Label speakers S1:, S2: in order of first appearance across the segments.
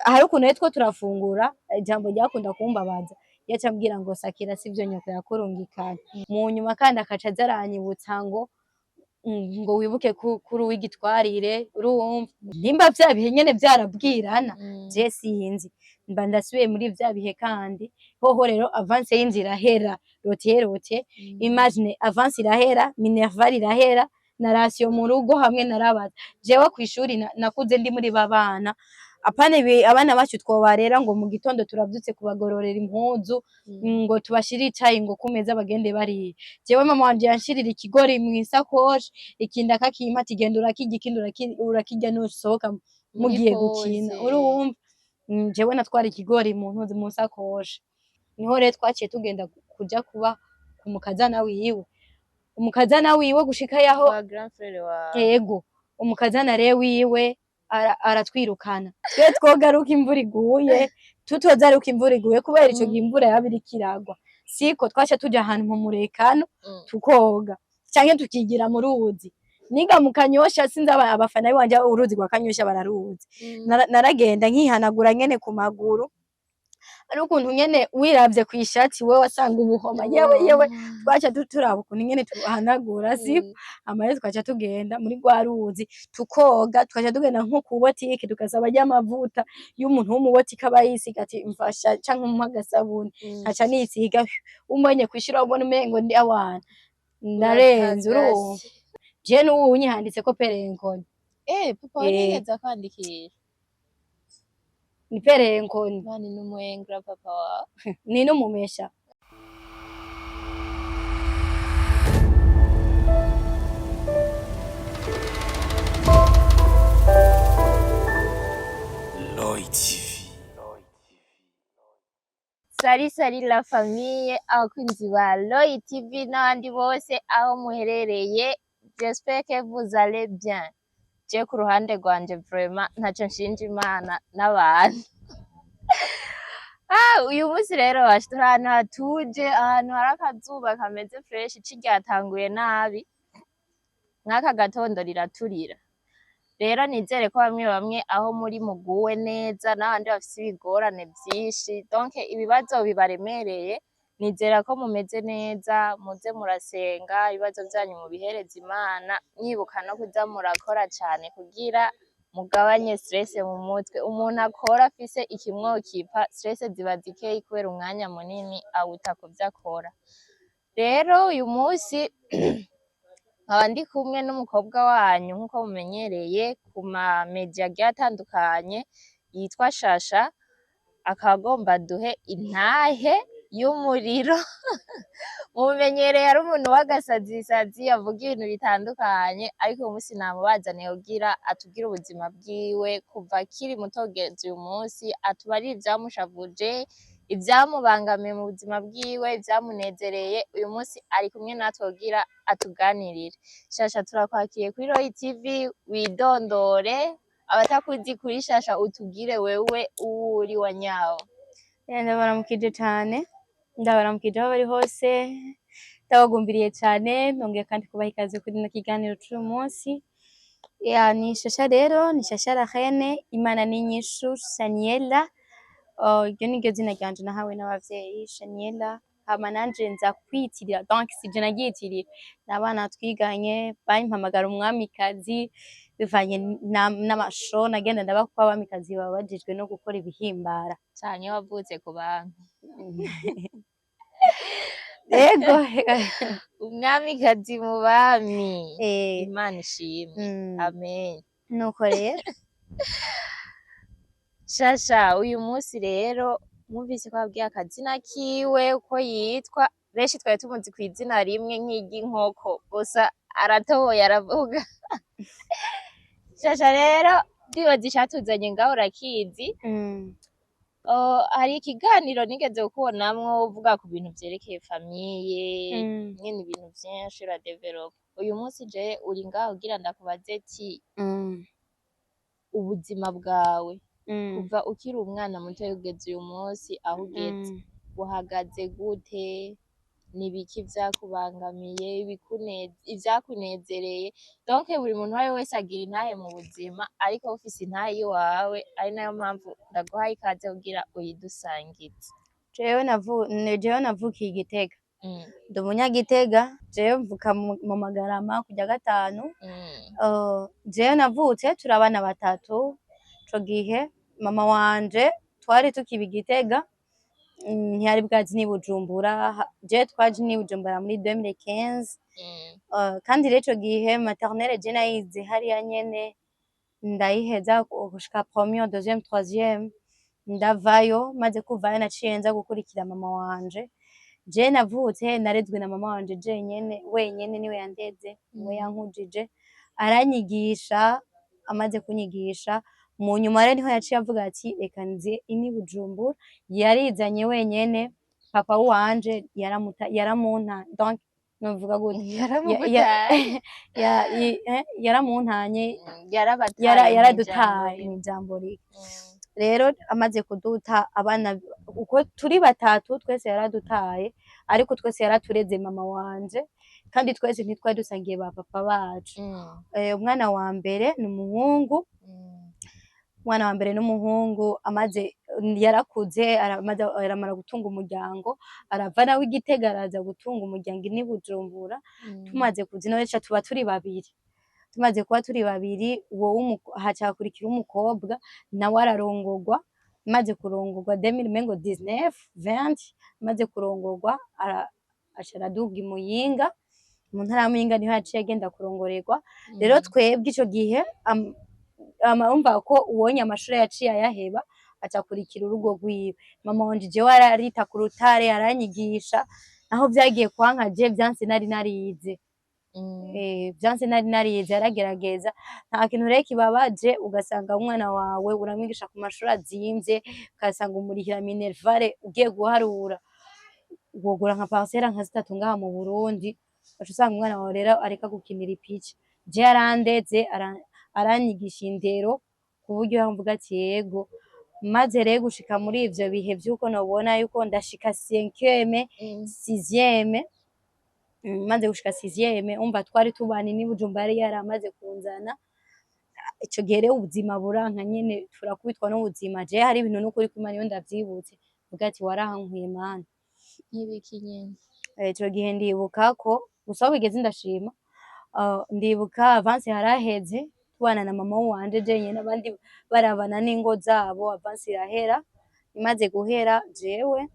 S1: Hari ukuntu rero two turafungura, ijambo ryakunda kumbabaza, yaca ambwira ngo "Sakira, sivyo nyoko yakurungikanye." Mu nyuma kandi akaca aza aranyibutsa ngo "Wibuke kuri uw'igitwarire." Urumva nimba vya bihe nyene vyarabwirana, je sinzi, mba ndasubiye muri vya bihe. Kandi hoho rero avance y'inzu irahera rotiye rotiye. Imagine, avance irahera, minerval irahera, na ration mu rugo hamwe narabaza. Jewe kw'ishuri nakuze ndi muri babana, apana ibi abana bacu twobarera ngo mu gitondo turavyutse kubagororera impuzu, ngo tubashire icayi ngo ku meza bagende bariye. Jewe mama wanje yanshirira ikigori mw'isakoshi, ikindi akakimpa ati "Genda urakirya, ikindi urakirya nusohoka mugiye gukina." Urumva, jewe natwara ikigori mu ntuzi, mu sakoshi. Niho rero twaciye tugenda kuja kuba ku mukazana wiwe, umukazana wiwe gushika yaho
S2: Wa grand frère wawe?
S1: Ego, umukazana rero wiwe aratwirukana. Twe twogaruka imvura iguye, tutoza aruka imvura iguye, kubera ico gihe imvura yaba iriko iragwa, siko twaca tuja ahantu mu murekano tukoga canke tukigira mu ruzi. Niga mu Kanyosha, sinzi abafana biwanje uruzi rwa Kanyosha bararuzi. Naragenda nkihanagura nyene ku maguru, ari ukuntu nyene wiravye kw'ishati wewe wasanga ubuhoma. Yewe yewe, twaca turaba ukuntu nyene tuhanagura, siko? Hama rero twaca tugenda muri rwa ruzi tukoga, tukaca tugenda nko ku botike tugasaba ry'amavuta y'umuntu w'umubotike aba yisiga, ati "Mfasha canke umpe agasabuni." Nkaca nisiga, umbonye kw'ishuri ubona umengo ndi awana ndarenze. Urumva, je n'ubu unyihanditseko perenkoni.
S2: Eh, papa wawe
S1: Eh.
S2: ntiyigeze akwandikisha?
S1: Ni perenkoni.
S2: Mani n'umwengra papa wawe.
S1: Ni n'umumesha.
S3: Lloyd TV.
S2: Salut salut la famille, abakunzi ba Roy TV n'abandi bose aho muherereye, j'espère que vous allez bien. Je ku ruhande rwanje vraiment ntaco nshinja Imana n'abantu. Ah, uyu munsi rero basha turi ahantu hatuje, ahantu hari akazuba kameze fresh, ici ryatanguye nabi, nk'aka gatondo riraturira. Rero nizere ko bamwe bamwe aho muri muguwe neza, n'abandi bafise ibigorane vyinshi, donc ibibazo bibaremereye, nizera ko mumeze neza, muze murasenga, ibibazo vyanyu mubihereze Imana, mwibuka no kuza murakora cane kugira mugabanye stress mu mutwe. Umuntu akora afise ikimwokipa, stress ziba zikeyi kubera umwanya munini awuta kuvyo akora. Rero uyu munsi nkaba ndi kumwe n'umukobwa wanyu nk'uko mumenyereye ku ma media agiye atandukanye, yitwa Shasha, akaba agomba aduhe intahe y'umuriro. Mumenyereye ari umuntu w'agasazisazi avuga ibintu bitandukanye, ariko uyu munsi namubazaniye kugira atubwire ubuzima bwiwe kuva akiri muto kugeza uyu munsi, atubarire ivyamushavuje, ivyamubangamiye mu buzima bwiwe, ivyamunezereye. Uyu munsi ari kumwe natwe kugira atuganirire. Shasha, turakwakiriye kuri Roy TV, widondore abatakuzi kuri Shasha, utubwire wewe uwo uri wa nyawo.
S1: Ndabaramukije cane, ndabaramukije aho bari hose, ndabagumbiriye cane, nongeye kandi kubaha ikaze kuri ino kiganiro c'uyu munsi. Ya, ni Shasha rero, ni Shasha la Reine, Imana ni inyishu, Shaniela. Oh, iryo ni ryo zina ryanje nahawe n'abavyeyi, Shaniela. Hama nanje nza kwiyitirira, donc sije naryitirira, n'abana twiganye bampamagara umwamikazi, bivanye n'amasho nagenda ndaba, kuko abamikazi baba bajejwe no gukora ibihimbara.
S2: Canke wavutse ku bantu?
S1: Ego.
S2: Umwamikazi mu bami.
S1: Eh.
S2: Imana ishimwe. Amen.
S1: Nuko rero.
S2: Shasha, uyu munsi rero mwumvise ko ababwiye akazina kiwe uko yitwa. Benshi twari tumuzi kw'izina rimwe nk'iry'inkoko gusa, aratoboye aravuga. Shasha rero, ndibaza icatuzanye ngaho urakizi. Oh, hari ikiganiro nigeze kukubonamwo uvuga ku bintu vyerekeye famille, nyene ibintu vyinshi uradevelopa. Uyu munsi je uri ngaho kugira ndakubaze ti ubuzima bwawe kuva ukiri umwana muto kugeza uyu munsi aho ugeze, buhagaze gute? Ni ibiki vyakubangamiye, ivyakunezereye? Donc buri muntu uwariwe wese agira intahe mu buzima, ariko ufise intahe yiwawe, ari nayo mpamvu ndaguhaye ikaze kugira uyidusangize.
S1: Jewe navukiye i Gitega. Ndi umunyagitega, jewe mvuka mu Magarama kurya gatanu. Jewe navutse turi abana batatu. Ico gihe mama wanje twari tukiba i Gitega, ntiyari bwaze n'i Bujumbura. Jewe twaje n'i Bujumbura muri 2015. Kandi rero ico gihe maternelle je nayize hariya nyene, ndayiheza gushika première, deuxième, troisième, ndavayo. Maze kuvayo naciye nza gukurikira mama wanje. Je navutse narezwe na mama wanje jenyene, wenyene niwe yandeze, niwe yankujije, aranyigisha. Amaze kunyigisha, mu nyuma rero niho yaciye avuga ati reka nze ini Bujumbura. Yarizanye wenyene. Papa wanje yaramuta, yaramunta, donc novuga gute?
S2: Yaramugutaye.
S1: Yaramuntanye.
S2: Yarabataye
S1: Yaradutaye
S2: mw'ijambo.
S1: Mw'ijambo rimwe. Rero amaze kuduta abana uko turi batatu twese yaradutaye, ariko twese yaratureze mama wanje, kandi twese ntitwari dusangiye ba papa bacu. Umwana wa mbere ni umuhungu. Umwana wa mbere n'umuhungu, amaze yarakuze, aramaze aramara gutunga umuryango, arava nawe i Gitega araza gutunga umuryango i Bujumbura. Tumaze kuza ino rero tuba turi babiri. Tumaze kuba turi babiri, uwo haca hakurikira umukobwa, nawe ararongorwa. Amaze kurongorwa 2000 mengo 19 20, amaze kurongorwa aca araduga i Muyinga, mu ntara ya Muyinga niho yaciye agenda kurongorerwa. Rero twebwe ico gihe urumva ko uwonye amashure yaciye ayaheba, aca akurikira urugo rwiwe. Mama wanje jewe ararita ku rutare, aranyigisha. Naho vyagiye kwanka, je vyanse nari narize. Vyanse nari narize, yaragerageza. Nta kintu rero kibabaje ugasanga umwana wawe uramwigisha ku mashuri azimvye, ugasanga umurihira minerval, ugiye guharura wogura nka parcelle nka zitatu ngaha mu Burundi, ugaca usanga umwana wawe rero areka gukinira ipica. Je yarandeze, aranyigisha indero ku buryo mvuga ati yego. Maze rero gushika muri ivyo bihe vy'uko nobona yuko ndashika cinquième, sixième, maze gushika sixième, umva twari tubana n'i Bujumbura, yari yaramaze kunzana. Ico gihe rero ubuzima buranka nyene, turakubitwa n'ubuzima. Je hari ibintu n'ukuri kw'Imana iyo ndavyibutse mvuga ati warahankuye Mana.
S2: Nk'ibiki nyene?
S1: Ico gihe ndibuka ko gusa aho bigeze ndashima. Ndibuka avance yaraheze tubana na mama wanje jenyene, abandi barabana n'ingo zabo. Avance irahera. Imaze guhera, jewe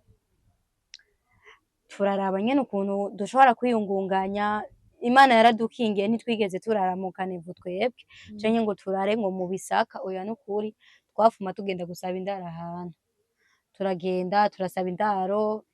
S1: turaraba nyene ukuntu dushobora kwiyungunganya. Imana yaradukingiye, ntitwigeze turara mu caniveau twebwe, canke ngo turare ngo mu bisaka, oya nukuri. Twafuma tugenda gusaba indaro ahantu, turagenda turasaba indaro,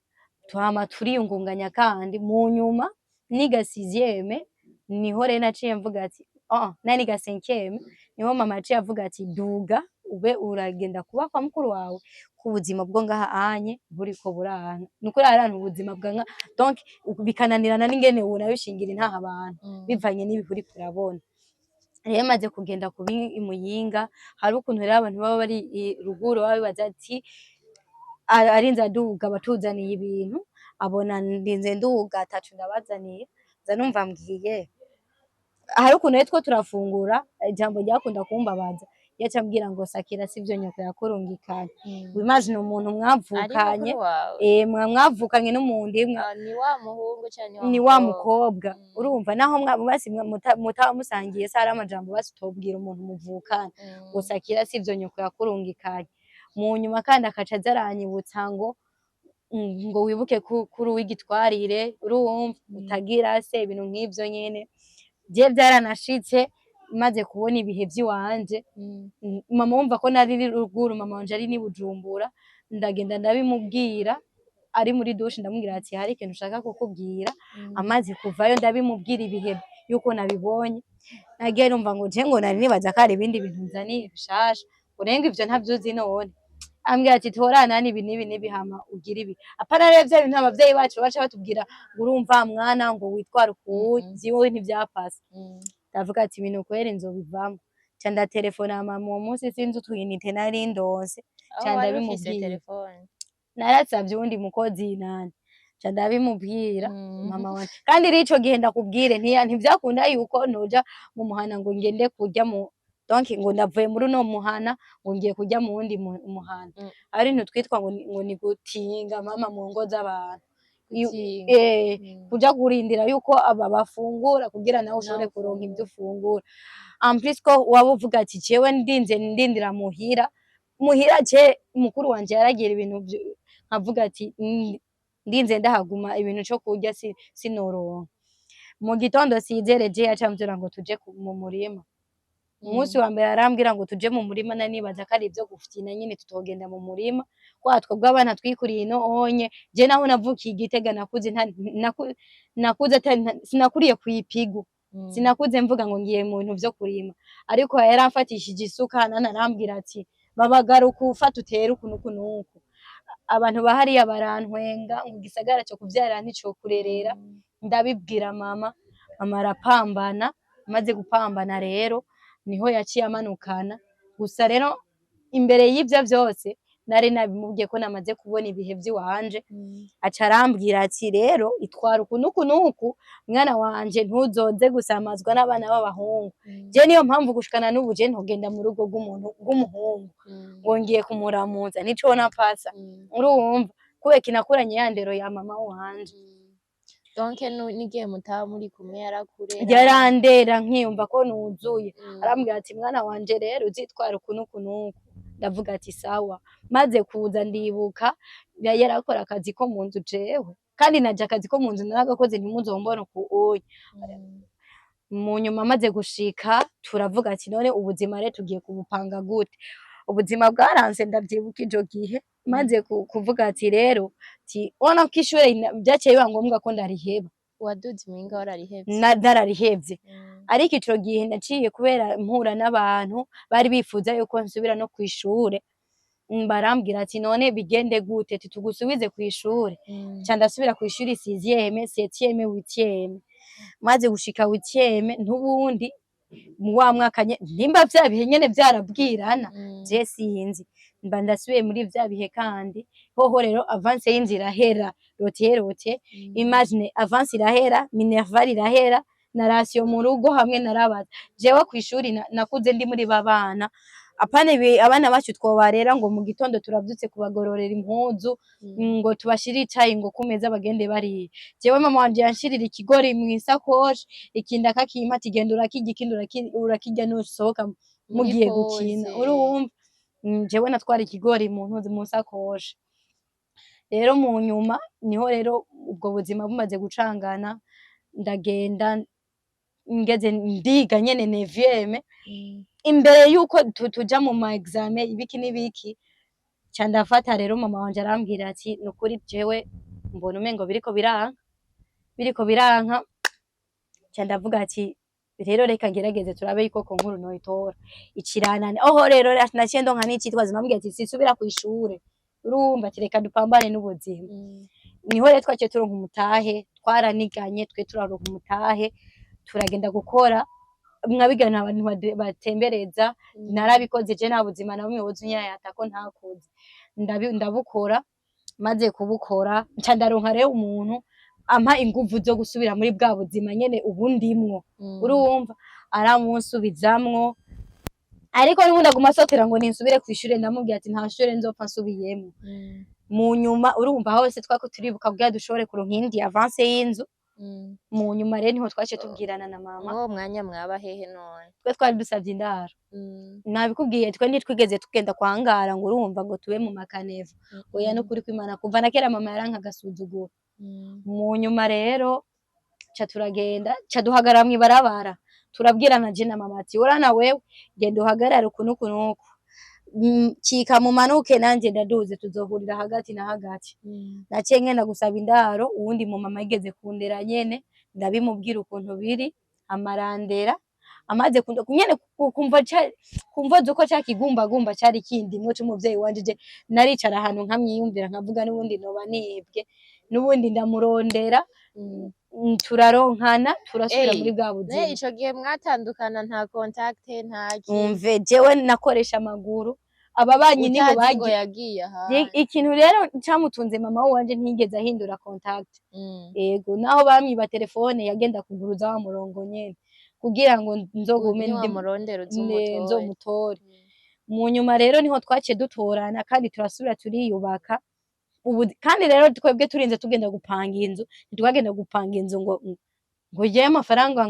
S1: twama turiyungunganya. Kandi mu nyuma niga sixième, niho rero naciye mvuga ati ah, nari niga cinquième, niho mama yaciye avuga ati duga ube uragenda kuba kwa mukuru wawe, ko ubuzima bwo ngaha anye buriko burana. Nukuri ahantu ubuzima bwa nka donc bikananirana n'ingene wonabishingira intaha abantu, bivanye n'ibihe uriko urabona. Rero maze kugenda kuba i Muyinga, hari ukuntu rero abantu baba bari ruguru baba bibaza ati arinze aduga abatuzaniye ibintu, abona ndinze nduga atacu ndabazaniye. Nza numva mbwiye hari ukuntu rero two turafungura, ijambo ryakunda kumbabaza yaca ambwira ngo Sakira sivyo nyoko yakurungikanye. Wimagine umuntu
S2: Ari
S1: mwavukanye,
S2: mukuru wawe?
S1: Mwavukanye n'umuntu imwe.
S2: Ah, ni wa muhungu canke
S1: Ni wa mukobwa.
S2: Urumva
S1: Urumva naho basi mutaba musangiye se, hari amajambo basi utobwira umuntu muvukana, ngo Sakira sivyo nyoko yakurungikanye. Mu nyuma kandi akaca aza aranyibutsa ngo wibuke kuri uw'igitwarire, urumva, utagira se, ibintu nk'ivyo nyene. Je vyaranashitse maze kubona ibihe vy'iwanje, mama wumva ko nari ruguru, mama wanje ari n'i Bujumbura, ndagenda ndabimubwira ari muri douche, ndamubwira ati hari ikintu ushaka kukubwira. Amaze kuvayo ndabimubwira ibihe yuko nabibonye. Nagiye numva ngo je ngo nari nibaza ko hari ibindi bintu nzaniye bishasha, ngo nenga ivyo ntavyuzi none. Ambwira ati torana n'ibi n'ibi n'ibi, hama ugira ibi. Apana rero vya bintu abavyeyi bacu baca batubwira ngo urumva mwana ngo witware uku, vyiwe ntivyapasa. Ndavuga ati ibintu kweri nzobivamwo. Ca ndatelefona mama uwo munsi, sinzi utwinite nari ndonse,
S2: Aho
S1: ca
S2: wari ufise
S1: ndabimubwira.
S2: telefone?
S1: Narasavye uwundi mukozi nani. Nca ndabimubwira mama wanje. Kandi rero ico gihe ndakubwire, ntivyakunda yuko noja mu muhana ngo ngende kurya mu, donc ngo ndavuye muri uno muhana ngo ngiye kurya mu wundi muhana. Ari ibintu twitwa ngo ni gutinga mama mu ngo z'abantu.
S2: Gutinga.
S1: Kuja kurindira yuko aba bafungura kugira nawe ushobore
S2: Nawe
S1: kuronka ivyo
S2: ufungure.
S1: ufungura. En plus ko waba uvuga ati jewe ndinze ndindira muhira, muhira je mukuru wanje yaragira ibintu nkavuga ati ndinze ndahaguma ibintu co kurya sinoronka. Mu gitondo sizere je yaca amvura ngo tuje mu murima. Umunsi wa mbere arambwira ngo tuje mu murima, nari nibaza ko ari ivyo gufyina nyene, tutogenda mu murima kwa twebwe abana twikuriye ino onye. Je naho navukiye i Gitega, nakuze nakuze sinakuriye kw'ipigu. Sinakuze mvuga ngo ngiye mu bintu vyo kurima, ariko yaramfatishije isuka nana arambwira ati babagara ufata utere uku nuku nuku. Abantu bahariya barantwenga ngo igisagara co kuvyarira ntico kurerera. Ndabibwira mama, mama arapambana. Amaze gupambana rero niho yaciye amanukana. Gusa rero imbere y'ivyo vyose nari nabimubwiye ko namaze kubona ibihe vy'iwanje. Aca arambwira ati rero itwara uku nuku nuku, mwana wanje, ntuzoze gusamazwa n'abana b'abahungu. Je niyo mpamvu gushikana n'ubu je ntogenda mu rugo rw'umuntu rw'umuhungu ngo ngiye kumuramuza, nico napasa. Urumva kubera kinakuranye ya ndero ya mama wanje.
S2: Donc n'igihe mutaba muri kumwe yarakurera.
S1: Yarandera nkiyumva ko nuzuye. Arambwira ati mwana wanje rero uzitwara uku nuku nuku. Ndavuga ati sawa. Maze kuza ndibuka yarakora akazi ko mu nzu, jewe kandi naje akazi ko mu nzu naragakoze, ntimuzombona uku uyu. Mu nyuma amaze gushika turavuga ati none ubuzima rero tugiye kubupanga gute? Ubuzima bwaranse. Ndavyibuka ico gihe maze kuvuga ati rero ti ubona ko ishure vyaciye biba ngombwa ko ndariheba.
S2: Waduze impinga wararihevye?
S1: Nararihevye. Ariko ico gihe naciye kubera mpura n'abantu bari bifuza yuko nsubira no kw'ishure. Barambwira ati none bigende gute, tugusubize kw'ishure. Nca ndasubira kw'ishure sixième, septième, huitième. Maze gushika huitième n'ubundi mu wa mwaka nimba vya bihe nyene vyarabwirana, je sinzi, mba ndasubiye muri vya bihe. Kandi hoho rero avance y'inzu irahera rote rote. Imagine, avance irahera, minerval irahera na ration mu rugo hamwe narabaza. Jewe kw'ishuri nakuze ndi muri babana, apana ibi abana bacu twobarera ngo mu gitondo turavyutse kubagororera impuzu, ngo tubashire icayi ngo ku meza bagende bariye. Jewe mama wanje yanshirira ikigori mw'isakoshi, ikindi akakimpa ati genda urakirya, ikindi urakirya nusohoka mugiye gukina. Urumva, jewe natwara ikigori mu ntuzi mu sakoshi. Rero mu nyuma niho rero ubwo buzima bumaze gucangana, ndagenda ngeze ndiga nyene neuvième. Imbere yuko tuja mu ma examen ibiki n'ibiki, ca ndafata rero mama wanje arambwira ati nukuri jewe mbona umengo biriko biranka, biriko biranka. Ca ndavuga ati rero reka ngerageze turabe yuko concours noyitora ikiranane. Oho rero naciye ndonka n'icitwazo, namubwiye ati sisubira kw'ishure. Urumva ati reka dupambane n'ubuzima. Niho rero twaciye turonka umutahe, twaraniganye twe turaronka umutahe, turagenda gukora mwabigana abantu batembereza. Narabikoze je, nta buzima na bumwe woza unyayata ko ntakoze. Ndabukora. Maze kubukora nca ndaronka rero umuntu ampa inguvu zo gusubira muri bwa buzima nyene ubu ndimwo. Urumva aramunsubizamwo, ariko n'ubundi aguma asotera ngo ninsubire kw'ishure. Ndamubwira ati nta shure nzopfa nsubiyemwo. Mu nyuma urumva hose twako turibuka kugira dushobore kuronka iyindi avance y'inzu. Mu nyuma rero niho twaciye tubwirana na mama.
S2: Mw'uwo mwanya mwaba hehe none?
S1: Twe twari dusavye indaro. Nabikubwiye, twe ntitwigeze tugenda kwangara ngo urumva ngo tube mu makanevo, oya. Nukuri kw'Imana, kuva na kera mama yaranka agasuzuguro. Mu nyuma rero ca turagenda, ca duhagarara mw'ibarabara, turabwirana je na mama ati urana wewe genda uhagarare uku n'uku n'uku, cika mumanuke nanje ndaduze, tuzohurira hagati na hagati. Naciye ngenda gusaba indaro uwundi mu mama yigeze kundera nyene, ndabimubwira ukuntu biri, amarandera. Amaze nyene kumva kumva zuko ca kigumbagumba cari kindimwo c'umuvyeyi wanje, je naricara ahantu nkamwiyumvira, nkavuga n'ubundi noba nibwe, n'ubundi ndamurondera. Turaronkana, turasubira muri bwa buzima.
S2: Ico gihe mwatandukana nta contact, nta ki?
S1: Umve, jewe nakoresha amaguru. Ababanyi nibo
S2: Utazi ngo
S1: bagiye.
S2: yagiye ahandi.
S1: Ikintu rero camutunze, mama wanje ntiyigeze ahindura contact. Ego, naho bamwiba telefone yagenda kuguruza wa murongo nyene kugira ngo nzogume
S2: Niwamurondera uze umutore.
S1: Nzomutore. Mu nyuma rero niho twaciye dutorana kandi turasubira turiyubaka. Ubu kandi rero twebwe turinze tugenda gupanga inzu, ntitwagenda gupanga inzu ngo yewe amafaranga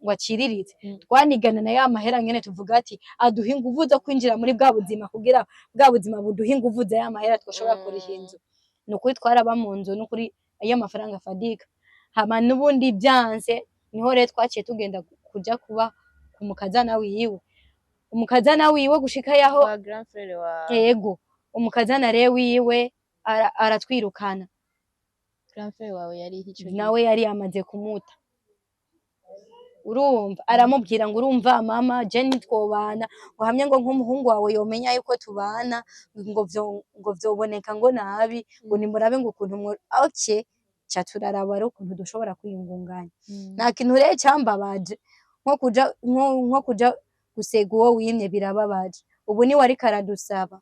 S1: ngo aciriritse. Twanigana na ya mahera nyene, tuvuga ati aduha inguvu zo kwinjira muri bwa buzima, kugira bwa buzima buduha inguvu za ya mahera twashobora kuriha inzu. Ni ukuri twaraba mu nzu, n'ukuri ayo mafaranga afadika. Hama n'ubundi byanse, niho rero twaciye tugenda kuja kuba ku mukazana wiwe, umukazana wiwe gushika yaho
S2: Wa grand frère wawe?
S1: Ego, umukazana rero wiwe aratwirukana.
S2: Grand frère wawe yari ico gihe?
S1: Nawe yari yamaze kumuta, urumva aramubwira ngo urumva mama, je ntitwobana, ngo hamwe ngo nk'umuhungu wawe yomenya yuko tubana, ngo vyoboneka ngo nabi, ngo nimurabe ngo ukuntu mwo okay, ca turaraba rero ukuntu dushobora kwiyungunganya. Nta kintu rero cambabaje nko kuja gusega uwo wimye, birababaje. Ubu niwe ariko aradusaba,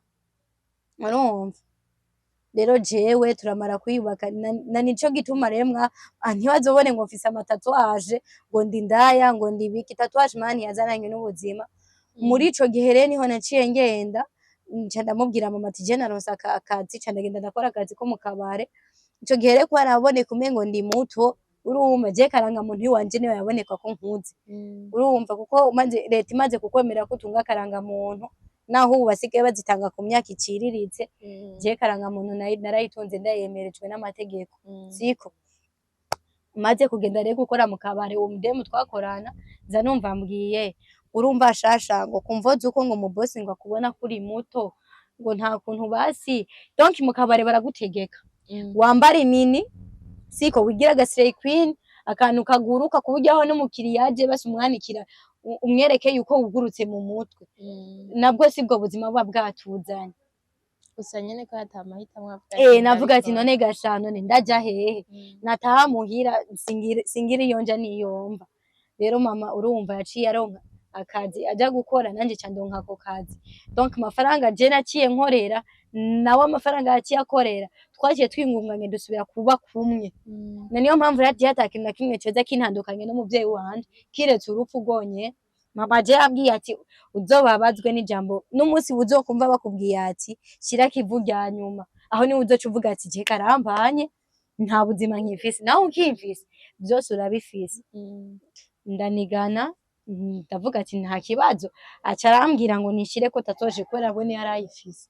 S1: urumva rero jewe turamara kwiyubaka na nico gituma rero mwa ntibazobone ngo mfise ama tatouage, ngo ndi ndaya, ngo ndi biki. Tatouage man yazananye n'ubuzima. Muri ico gihe rero niho naciye ngenda, nca ndamubwira mama ati je naronse akazi, ca ndagenda ndakora akazi ko mu kabare. Ico gihe rero ko haraboneka umengo ndi muto, urumva je karangamuntu iwanje niyo yaboneka ko nkuze. Urumva kuko umaze, leta imaze kukwemera ko utunga akarangamuntu, naho ubu basigaye bazitanga ku myaka iciriritse. Je karangamuntu narayitunze, ndayemerejwe n'amategeko. Siko maze kugenda rero gukora mu kabare, uwo mudemu twakorana nza numva ambwiye, urumva shasha, ngo kumvo zuko ngo mu boss ngo akubona kuri muto, ngo nta kuntu basi. Donc mu kabare baragutegeka wambara imini, siko wigira aga slay queen, akantu kaguruka ku buryo aho n'umukiriya aje basi umwanikira, umwereke yuko wugurutse mu mutwe. Nabwo sibwo buzima buba bwatuzanye.
S2: Gusa nyene ko ata mahitamwo avuga
S1: Eh, navuga ati
S2: ndabikora.
S1: None gasha, none ndaja hehe? Nataha muhira singira iyo nja niyomva. Rero mama urumva yaciye aronka akazi aja gukora, nanje ca ndonka ako kazi. Donc amafaranga je naciye nkorera, nawe amafaranga yaciye akorera, twaciye twingunganye dusubira kuba kumwe. Na niyo mpamvu rero ata kintu na kimwe coza kintandukanye n'umuvyeyi wanje kiretse urupfu rwonyene. Mama je yambwiye ati uzobabazwe n'ijambo n'umunsi uzokumva bakubwiye ati shirako ivu rya nyuma, aho niwe uzoca uvuga ati je karambanye, nta buzima nkifise. Nawe ukimfise vyose urabifise. Ndanigana, ndavuga ati nta kibazo. Aca arambwira ngo nishireko tatouage kubera we niyo yarayifise.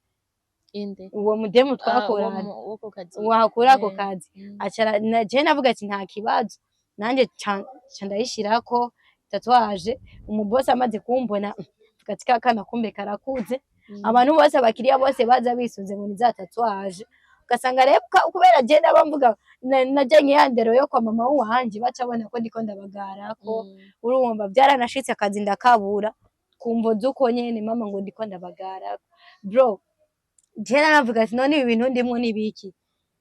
S2: Inde?
S1: Uwo mudemu
S2: Ah, uwo
S1: twakorana.
S2: Wo ku kazi.
S1: Wahakura ako kazi. Aca je navuga ati nta kibazo, nanje ca ndayishirako tatouage. Umubosi amaze kumbona avuga ati ka kana kumbe karakuze. Abantu bose, abakiriya bose baza bisunze ngo ni za tatouage. Ugasanga rero kubera je naba mvuga najanye ya ndero yo kwa mama wanje, baca babona ko ndiko ndabagarako. Urumva vyaranashitse akazi ndakabura kumvo z'uko nyene mama ngo ndiko ndabagarako. Bro, je naravuga ati none ibi bintu ndimwo ni biki?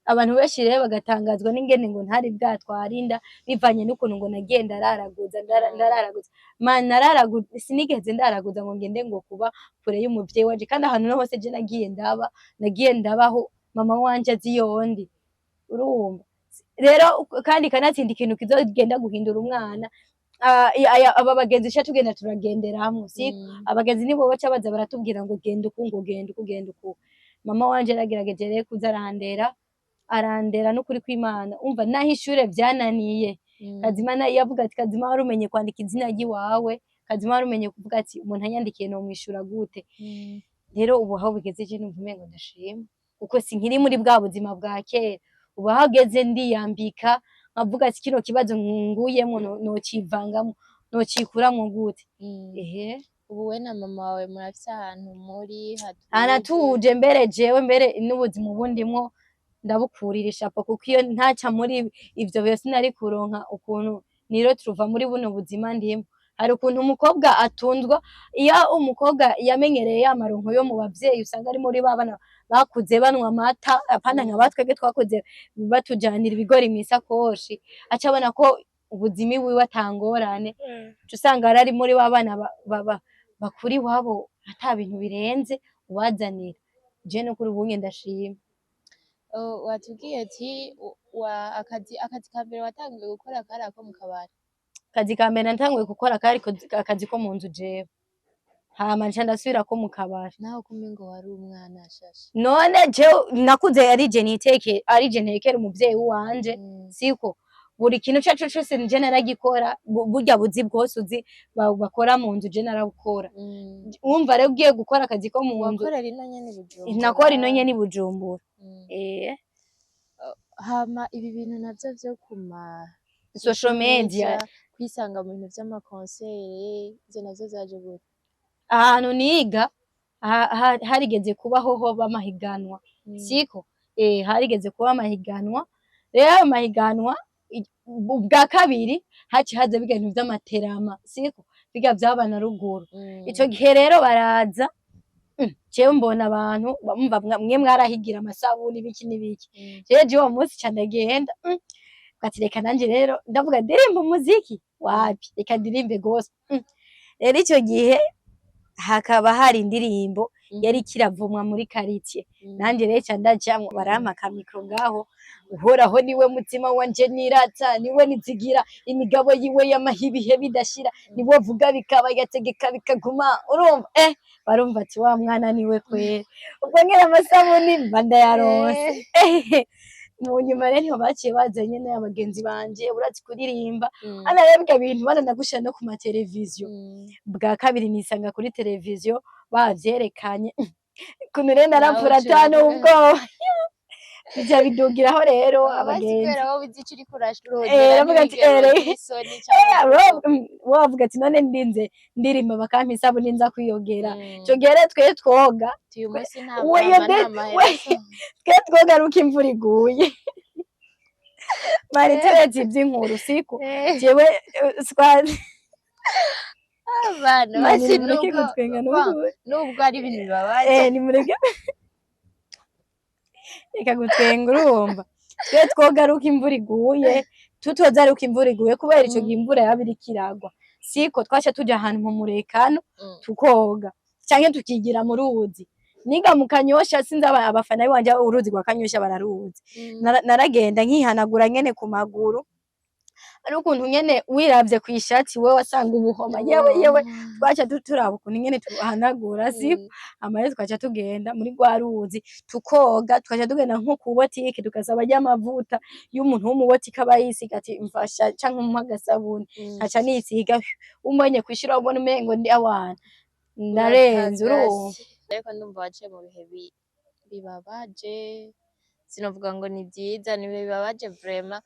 S1: Abantu benshi rero bagatangazwa n'ingene ngo ntari bwatwara inda, bivanye n'ukuntu ngo nagiye ndararaguza, ndararaguza man, nararaguza, sinigeze ndaraguza ngo ngende ngo kuba kure y'umuvyeyi wanje. Kandi ahantu no hose je nagiye ndaba, nagiye ndabaho mama wanje azi yondi. Urumva rero kandi kanatsinda ikintu kizogenda guhindura umwana. Aba bagenzi sha tugenda turagenderamwo, siko? Abagenzi nibo baca baza baratubwira ngo genda uku, ngo genda uku, genda uku. Mama wanje yaragerageje rero kuza arandera, arandera n'ukuri kw'Imana. Umva naho ishure vyananiye, kazima yavuga ati kazima wari umenye kwandika izina ry'iwawe, kazima wari umenye kuvuga ati umuntu anyandikiye nomwishura gute. Rero ubu aho bigeze je numva umengo ndashima, kuko sinkiri muri bwa buzima bwa kera. Ubu aho ageze ndiyambika, nkavuga ati kino kibazo nguyemwo nocivangamo, nocikuramwo gute? Ehe.
S2: Ubu we na mama wawe murafise ahantu muri hatuje?
S1: Aratuje mbere, jewe mbere n'ubuzima ubu ndimwo ndabukurira ishapo, kuko iyo ntaca muri ivyo bihe sinari kuronka ukuntu niro turuva muri buno buzima ndimo. Hari ukuntu umukobwa atundwa, iyo umukobwa yamenyereye ya maronko yo mu bavyeyi, usanga ari muri babana bakuze banwa amata, apana nka batwebwe twakuze batujanira ibigori mw'isakoshi, aca abona ko ubuzima iwiwe atangorane. Uca usanga ari muri ba bana bakura iwabo ata bintu birenze. Ubazanira. Je nukuri ubunye ndashima.
S2: Oh, watubwiye ati akazi ka mbere watanguye gukora kari ako mu kabari.
S1: Akazi ka mbere natanguye gukora kari akazi ko mu nzu jewe, hama nca ndasubira ko mu kabari.
S2: Naho kumbe ngo wari umwana shasha.
S1: None jewe nakuze ari je niteke, ari je ntekera umuvyeyi wanje. Siko buri kintu ico arico cose nje naragikora, burya buzi bwose uzi bakora mu nzu je narabukora. Wumva rero ugiye gukora akazi ko mu nzu.
S2: Wakorera ino nyene i Bujumbura?
S1: Nakora ino nyene i Bujumbura.
S2: Hama ibi bintu navyo vyo kuma
S1: social media,
S2: kwisanga mu bintu vy'amakonsere, ivyo navyo vyaje gute?
S1: Ahantu niga harigeze kubaho ho b'amahiganwa. Siko harigeze kuba amahiganwa. Rero ayo mahiganwa ubwa kabiri haciye haza biga ibintu vy'amaterama, siko biga vy'abana ruguru. Ico gihe rero baraza, jewe mbona abantu bamva mwe mwarahigira amasabuni ibiki n'ibiki. Jewe je uwo munsi ca ndagenda, ati reka nanje rero ndavuga ndirimba umuziki wapi, reka ndirimbe gospel. Rero ico gihe hakaba hari indirimbo yari kiravumwa muri quartier. Nanje rero ca ndajamwo, barampa aka micro ngaho: "Uhoraho niwe mutima wanje nirata, niwe nizigira, imigabo yiwe yamaha ibihe bidashira, niwe avuga bikaba, igategeka bikaguma." Urumva barumva ati wa mwana niwe kwera. Ubwo nyene amasabuni mba ndayaronse. Mu nyuma rero niho baciye baza nyene abagenzi banje: "Urazi kuririmba." Hano rero ibyo bintu baranagushira no ku mateleviziyo. Bwa kabiri nisanga kuri televiziyo bavyerekanye, ukuntu rero naravura
S2: Nawe
S1: ata
S2: uciye
S1: n'ubwoba, bica bidugiraho rero
S2: basi
S1: abagenzi.
S2: Kubera wowe uzi ico uriko urarondera,
S1: Aravuga ati,
S2: ntiwigere ugira isoni canke
S1: Wavuga ati none ndinze ndirimba bakampa isabuni nza kwiyogera. Ico gihe rero twe twoga
S2: uyu munsi nta
S1: we
S2: mama nta mahera.
S1: Twe twoga ari uko imvura iguye. Mari turetse ivy'inkuru, siko jewe
S2: abana
S1: Mani,
S2: basi
S1: nimureke
S2: nubwo
S1: gutwenga n'ukuri.
S2: Nubwo ari ibintu bibabaje.
S1: Nimureke, reka gutwenga. Urumva twe twoga ari uko imvura iguye, tutoza ari uko imvura iguye, kubera ico gihe imvura yaba iriko iragwa, siko twaca tuja ahantu mu murekano tukoga canke tukigira mu ruzi. Niga mu Kanyosha, sinzi abafana biwanje uruzi rwa Kanyosha bararuzi. Naragenda nkihanagura nyene ku maguru, ari ukuntu nyene wiravye kw'ishati we wasanga ubuhoma. Yewe yewe, twaca turaba ukuntu nyene tuhanagura, siko? Hama rero twaca tugenda muri rwa ruzi tukoga, tukaca tugenda nko ku botike tugasaba ry'amavuta y'umuntu w'umubotike aba yisiga, ati mfasha canke umpe agasabuni. Nkaca nisiga, umbonye kw'ishuri wabona umengo ndi awana ndarenze, urumva.
S2: Ariko ndumva waciye mu bihe bibabaje, sinovuga ngo ni vyiza, ni ibihe bibabaje vraiment.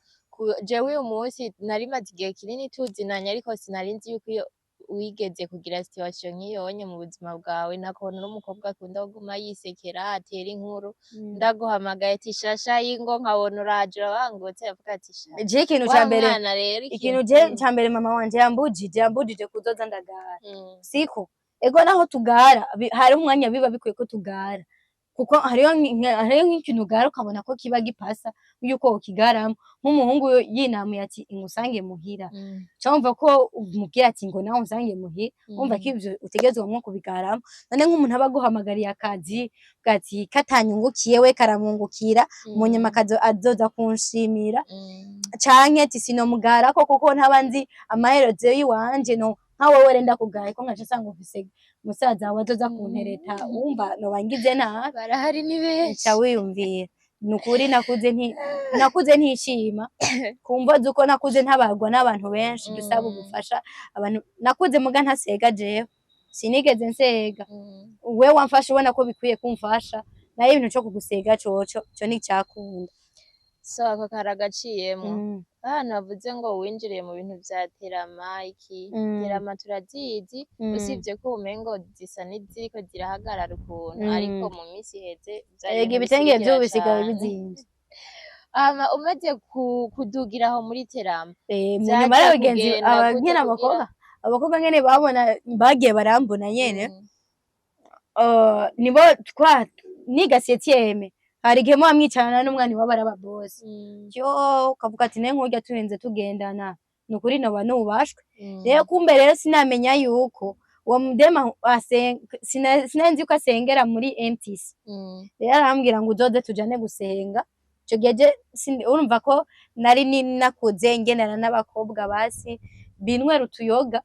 S2: Jewe uyu munsi nari maze igihe kinini tuzinanye, ariko sinari nzi yuko iyo wigeze kugira situation nk'iyonye mu buzima bwawe. Nakubona uri umukobwa akunda kuguma yisekera, atera inkuru. Ndaguhamagaye ati shasha y'ingo, nkabona uraje urabangutse, avuga ati sha
S1: Je ikintu
S2: wa
S1: ca mbere
S2: mwana rero
S1: ikintu je ca mbere mama wanje yambujije kuzoza ndagara. Siko ego naho tugara hari umwanya biba bikwiye ko tugara, kuko hariho nk'ikintu ugara ukabona ko kiba gipasa yuko wokigaramo, nk'umuhungu yinamuye ati ngusange muhira, ca wumva ko umubwira ati ngo nawe unsange muhira, wumva ko ivyo utegerezwa nko kubigaramo. None nk'umuntu aba aguhamagariye akazi, uvuga ati katanyungukiye we karamwungukira, mu nyuma azoza kunshimira, canke ati sinomugarako kuko ntaba nzi amaherezo yiwanje. No nka wewe rero ndakugaye ko nkaca nsanga ufise musaza wawe azoza kuntereta, wumva noba ngize nabi.
S2: Barahari ni benshi.
S1: Nca wiyumvira, nukuri nakuze ntishima kumva zuko nakuze ntabarwa n'abantu benshi dusaba ubufasha abantu. Nakuze muga ntasega, jewe sinigeze nsega. We wamfasha ubona ko bikwiye kumfasha, nayo ibintu co kugusega coco co nticyakunda.
S2: So ako karagaciyemwo. Ahantu bavuze ngo winjiriye mu bintu vya terama iki, terama turazizi, usibye ko umengo zisa n'iziriko zirahagarara ukuntu, ariko mu minsi iheze vyari
S1: Ega
S2: ibintu
S1: ibitenge
S2: bisirikira
S1: vy'ubu bisigaye
S2: cane.
S1: bizimvye.
S2: Hama umaze kudugira aho muri terama,
S1: Mu
S2: vyaje
S1: nyuma y'abagenzi
S2: kugenda
S1: aba
S2: gute
S1: nyene
S2: kugira
S1: abakobwa nyene babona bagiye barambona nyene, nibo twa niga septième, hari igihe muba mwicarana n'umwana iwabo ari aba boss, yo ukavuga ati nawe nkurya turinze tugendana, nukuri noba nubashwe. Rero kumbe rero sinamenya yuko Uwo mudema sinari nzi ko asengera muri MTC. Rero arambwira ngo uzoze tujane gusenga. Ico gihe je urumva ko nari nakuze ngendana n'abakobwa basi binywera utuyoga,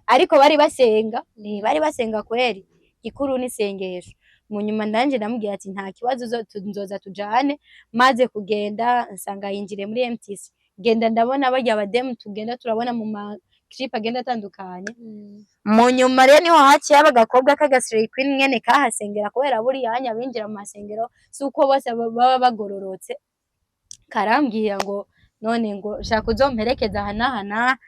S1: ariko bari basenga, bari basenga kweri, gikuru n'isengesho. Mu nyuma ndanje ndamubwira ati nta kibazo, nzoza tujane. Maze kugenda nsanga yinjiriye muri MTC, genda ndabona barya abademu tugenda turabona mu ma clip agenda atandukanye. Mu nyuma rero niho haciye haba agakobwa k'aga slay queen nyene kahasengera, kubera buriya hanya binjira mu masengero si uko bose baba bagororotse. Karambwira ngo none ngo shaka uzomperekeza aha n'aha n'aha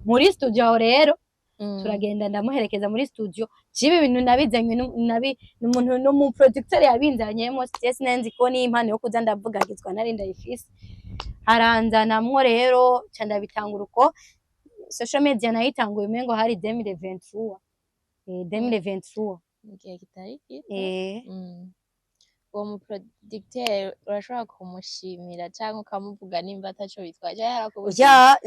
S1: muri studio. Aho rero turagenda, ndamuherekeza muri studio. Jibe ibintu nabizanywe n'umuntu n'umu producteur yabinzanyemo. Stress nzi ko n'impano yo kuza ndavugagizwa nari ndayifise, haranzanamwo rero ca ndabitangura uko. Social media nayitanguye umengo hari 2023, 2023.
S2: Mu gihe kitari gito.
S1: Eh.
S2: Uwo muproducteur urashobora kumushimira canke ukamuvuga nimba ataco bitwaye, canke yarakubujije?
S1: Ya,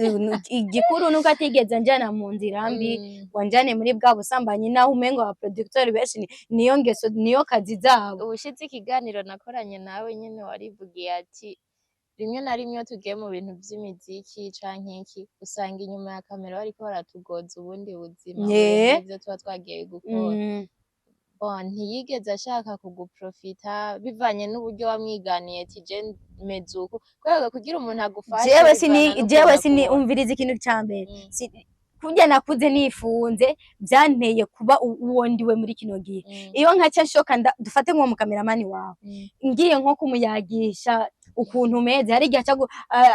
S1: igikuru nuko atigeze anjana mu nzira mbi, ngo anjane muri bwa busambanyi, naho umengo aba producteur benshi niyo ngeso, niyo kazi zabo.
S2: Ubushize ikiganiro nakoranye nawe nyene warivugiye ati rimwe na rimwe iyo tugiye mu bintu vy'imiziki canke iki, usanga inyuma ya kamera bariko baratugoza ubundi buzima burenze ivyo tuba twagiye gukora. Bon, ntiyigeze ashaka kuguprofita bivanye n'uburyo wamwiganiye ati je meze uku, kubera kugira umuntu agufashe
S1: Jewe sini
S2: bivana n'ukuntu
S1: jewe sini
S2: akubona.
S1: Umviriza ikintu ca mbere. Kurya nakuze nifunze byanteye kuba uwo ndiwe muri kino gihe. Iyo nkaca nshoka dufate nko mu kameramani wawe, ngiye nko kumuyagisha ukuntu umeze, hari igihe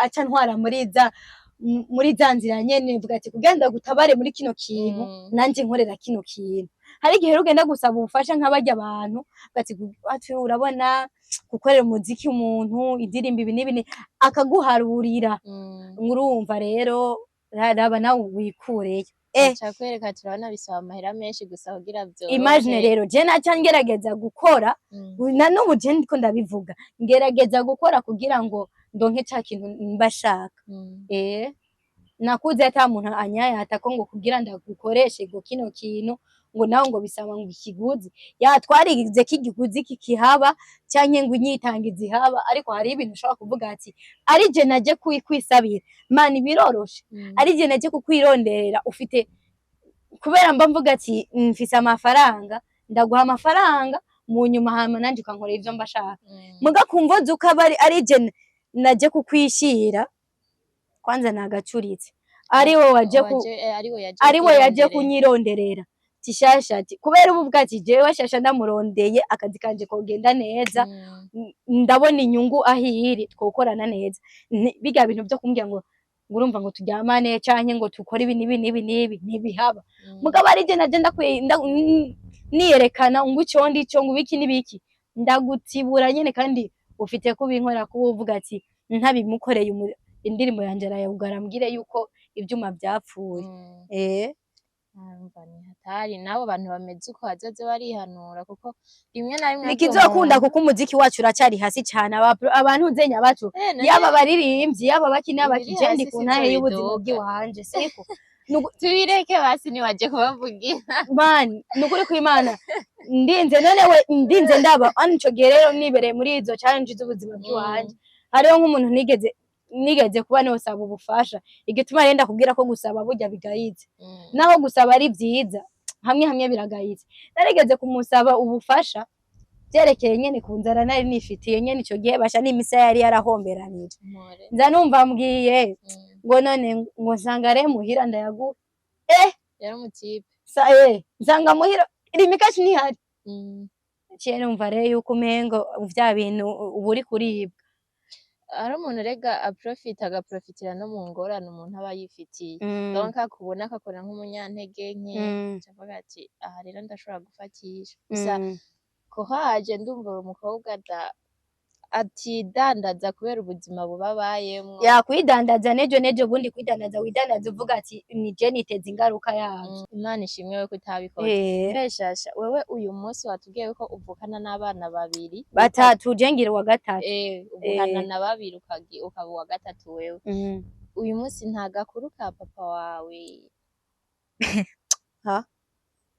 S1: aca ntwara muri za nzira nyene, mvuga ati kugenda gutabare muri kino kintu, nanje nkorera kino kintu. Hari igihe rero ugenda gusaba ubufasha nk'abarya abantu ati ati urabona gukorera umuziki umuntu indirimbo ibi n'ibi akaguharurira. Urumva rero raba nawe wikureyo.
S2: Aca kwereka ati urabona bisaba amahera menshi gusa kugira vyorohe.
S1: Imagine rero je naca ngerageza gukora, na n'ubu je ndiko ndabivuga, ngerageza gukora kugira ngo ndonke ca kintu mba shaka. Nakuze ata muntu anyayata ko ngo kugira ndagukoreshe ngo kino kintu, ngo nawe ngo bisaba ngo ikiguzi, ya twarigize ko igiguzi kikihaba canke ngo inyitangizi ihaba, ariko hari ibintu ushobora kuvuga ati ari je naje kwisabira mani biroroshe, ari je naje kukwironderera ufite, kubera mba mvuga ati mfise amafaranga, ndaguha amafaranga mu nyuma hama nanje ukankorera ivyo mba shaka. Muga kumva zuko aba ari je naje kukwishira, kwanza nagacuritse ari we waje ku
S2: Ariwe yaje
S1: ari we yaje
S2: kwironderera.
S1: Kunyironderera tishasha ati kubera ubu bwati jewe shasha ndamurondeye akazi kanje kogenda neza. Ndabona inyungu aho iri twokorana neza. Birya bintu vyo kumbwira ngo urumva ngo turyamane canke ngo tukore ibi n'ibi n'ibi n'ibi ntibihaba. Mugabo ari je naje niyerekana ngo ico ndico ngo ibiki n'ibiki, ndagutibura nyene, kandi ufite kubinkorera kuba uvuga ati ntabimukoreye indirimbo yanje arayugara ambwire yuko ivyuma vyapfuye.
S2: Urumva ni hatari, n'abo bantu bameze uko bazoze barihanura, kuko rimwe na rimwe harya
S1: Ntikizokunda
S2: umuntu
S1: kuko umuziki wacu uracari hasi cane. Abantu zenya bacu,
S2: none
S1: yaba abaririmbyi, yaba abakina,
S2: ibiri
S1: abaki, je ndi
S2: hasi
S1: ku
S2: sivyo
S1: ntahe y'ubuzima
S2: biduga.
S1: bw'iwanje siko.
S2: Tubireke basi, ntiwaje kubavugira.
S1: Man, nukuri kw'Imana ndinze none we ndinze ndaba ano. Ico gihe rero nibereye muri izo challenge z'ubuzima bw'iwanje, hariho nk'umuntu nigeze kuba nosaba ubufasha. Igituma rero ndakubwira ko gusaba burya bigayitse, naho gusaba ari vyiza, hamwe hamwe biragayitse. Narigeze kumusaba ubufasha vyerekeye nyene ku nzara nari nifitiye nyene ico gihe, basha n'imisa yari yarahomberanije.
S2: Mpore.
S1: Nza numva mbwiye ngo none ngo nsanga re muhira ndayaguha.
S2: Yari umutipe.
S1: Sa nsanga muhira rimikashi ntihari. Ciye numva rero yuko umengo vya bintu uba uri kuribwa.
S2: Hari umuntu rega aprofita, agaprofitira no mu ngorane umuntu aba yifitiye. Donc akubona akakubona nk'umunyantege nke, aca avuga ati aha rero ndashobora gufatisha gusa. Courage, ndumva uri umukobwa atidandaza kubera ubuzima buba abayemwo.
S1: Ya, kwidandaza nejo nejo bundi kwidandaza, widandaza uvuga ati nije niteza ingaruka yavyo.
S2: Imana ishimwe we ko utabikoze. Mbe Shasha, wewe uyu munsi watubwiye ko uvukana n'abana babiri.
S1: Batatu, je ngira uwa gatatu.
S2: Uvukana
S1: Eh.
S2: na babiri, ukaba uwa gatatu wewe. Uyu munsi nta gakuru ka papa wawe?
S1: Ha?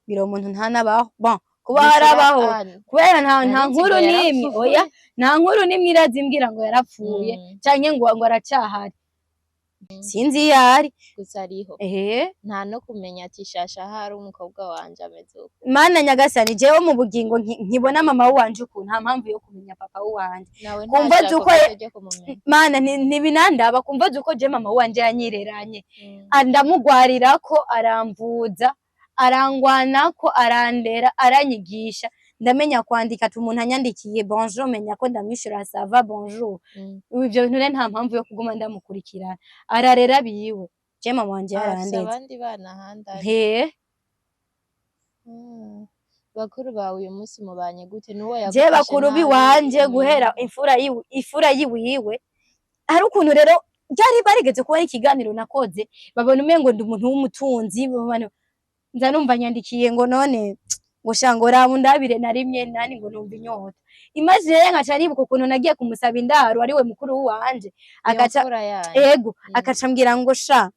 S1: Ngira uwo muntu ntanabaho. Bon, kuba
S2: Gusa
S1: harabaho kubera nta
S2: nari nzi
S1: nkuru
S2: ngo
S1: n'imwe,
S2: yarapfuye.
S1: Oya, nta nkuru n'imwe irazimbwira ngo yarapfuye canke ngo aracyahari, sinzi iyo ari.
S2: Gusa ariho.
S1: Ehe.
S2: Nta no kumenya ati shasha ahari umukobwa wanje ameze uko.
S1: Mana nyagasani, jewe mu bugingo nkibona mama wanje uku, nta mpamvu yo kumenya papa wanje.
S2: Nawe
S1: Kumva
S2: nta
S1: zuko
S2: shaka ryo kumumenya.
S1: Mana, ntibinandaba kumva zuko je mama wanje yanyireranye. Ndamugwarirako, aramvuza, arangwanako, arandera, aranyigisha, ndamenya kwandika, ati umuntu anyandikiye bonjour, menya ko ndamwishura ça va, bonjour. Ivyo bintu rero nta mpamvu yo kuguma ndamukurikirana, ararera biwe. Je mama wanje
S2: Afise
S1: yarandeze.
S2: abandi bana ahandi ari?
S1: He.
S2: Bakuru bawe uyu munsi mubanye gute? N'uwo
S1: Je
S2: yagufashe
S1: bakuru
S2: nabi
S1: biwanje, guhera imfura yiwe, ifura yiwiwe, hari ukuntu rero byari barigeze kuba ari ikiganiro nakoze, babona umengo ndi umuntu w'umutunzi, babona nza numva nyandikiye ngo none ngo sha, ngo raba undabire na rimwe nani, ngo numva inyota. Imagine rero, nkaca nibuka ukuntu nagiye kumusaba indaro, ariwe mukuru wanje.
S2: Iyo
S1: Agaca
S2: mfura yanyu.
S1: Ego. Akaca ambwira ngo sha,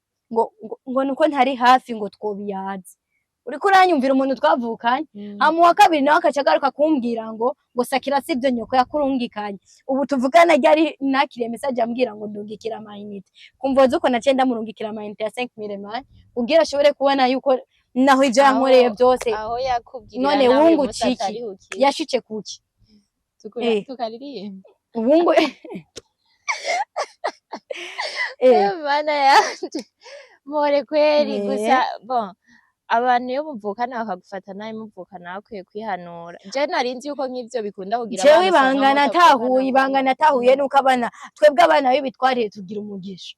S1: ngo nuko ntari hafi, ngo twobiyaze. Uriko uranyumvira, umuntu twavukanye. Hama uwa kabiri nawe akaca agaruka kumbwira ngo Sakira sivyo nyoko yakurungikanye. Ubu tuvugana, ryari nakiriye message ambwira ngo ndungikira amayinite, kumva uko naciye ndamurungikira amayinite ya 5000 mani kugira ashobore kubona yuko naho ivyo yankoreye byose.
S2: Aho yakubwirira
S1: None
S2: nawe uyu
S1: wungu
S2: munsi
S1: ciki?
S2: atariho ukiri.
S1: Yashitse kuki?
S2: Tukaririmba.
S1: Ubungu.
S2: Mana yanje, mpore kweri. Gusa bon, abantu iyo muvukana bakagufata nabi, muvukana bakwiye kwihanura. Je nari nzi yuko nk'ivyo bikunda kugira
S1: Jewe
S2: abana usanga
S1: ibanga
S2: mutavukana.
S1: natahuye, ibanga natahuye nuko abana, twebwe abana b'ibitwariye, tugira umugisha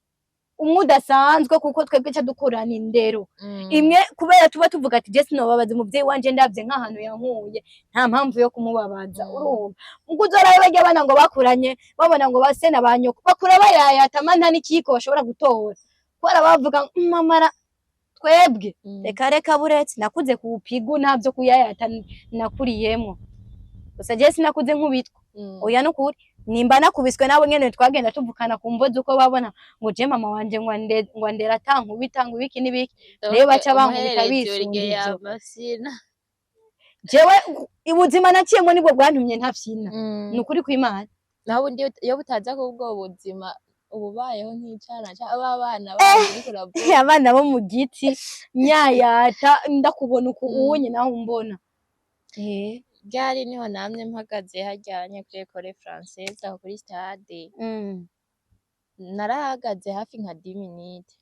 S1: umwe udasanzwe, kuko twebwe ca dukurana indero imwe, kubera tuba tuvuga ati je sinobabaza umuvyeyi wanje, ndavye nk'ahantu yankuye, nta mpamvu yo kumubabaza. Urumva ubwo uzorabe barya abana ngo bakuranye babona ngo base na ba nyoko, bakura bayayata nta n'ikiyiko bashobora gutora, kubera bavuga ngo, mamara twebwe reka reka, buretse nakuze ku pigu, ntavyo kuyayata nakuriyemwo. Gusa je sinakuze nkubitwa. Oya, nukuri nimba nakubiswe nabo nyene twagenda tuvukana ku mvo z'uko babona ngo je mama wanje ngo andera atankubita, ngo ibiki n'ibiki.
S2: Donc,
S1: Rero baca bankubita
S2: umuhererezi
S1: bisunga
S2: buri gihe
S1: ivyo.
S2: yamafyina.
S1: Jewe ubuzima naciyemo nibwo bwantumye ntafyina. Ni ukuri kw'Imana.
S2: Naho ubundi iyo butaza kuba ubwo buzima, uba ubayeho nk'icana ba bana bandi uriko uravuga.
S1: Abana bo mu giti nyayata, ndakubona uku unye nawe umbona.
S2: Ryari niho namye mpagaze haryanye kuri Ecole Française, aho kuri stade. Narahagaze hafi nka 10 minutes,